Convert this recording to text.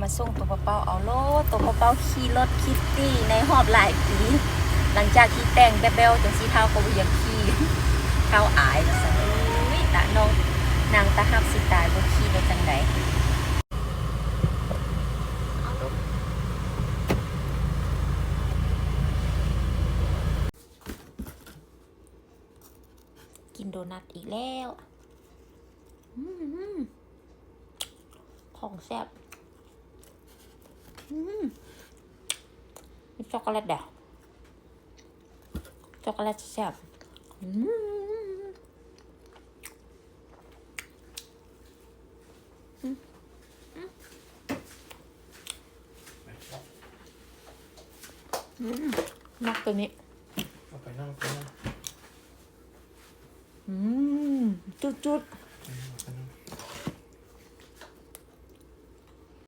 ມາສົ່ງໂຕເປົ່າໆ ເອົາໂລດ ໂຕເປົ່າໆ ຂີ່ລົດຄິດຕີ້ໃນຮອບຫຼາຍປີ ຫຼັງຈາກທີ່ແຕ່ງແບບແບວຈັ່ງຊີ້ ທ້າວກໍບໍ່ຢາກຂີ່ ທ້າວອາຍວ່າຊັ້ນ. ເອີຍ ຕານ້ອງນາງຕາຮັກຊິຕາຍ ບໍ່ຂີ່ໄດ້ຈັ່ງໃດ. ກິນໂດນັດອີກແລ້ວ. ອືມ ຂອງແຊບ. ອືມ ມີຊັອກໂກແລັດແດ່ ຊັອກໂກແລັດແຊບ. ອືມ ອືມ ອືມ ມັກໂຕນີ້. ເອົາໄປນັ່ງ ໄປນັ່ງ. ອືມ ຈຸດໆ.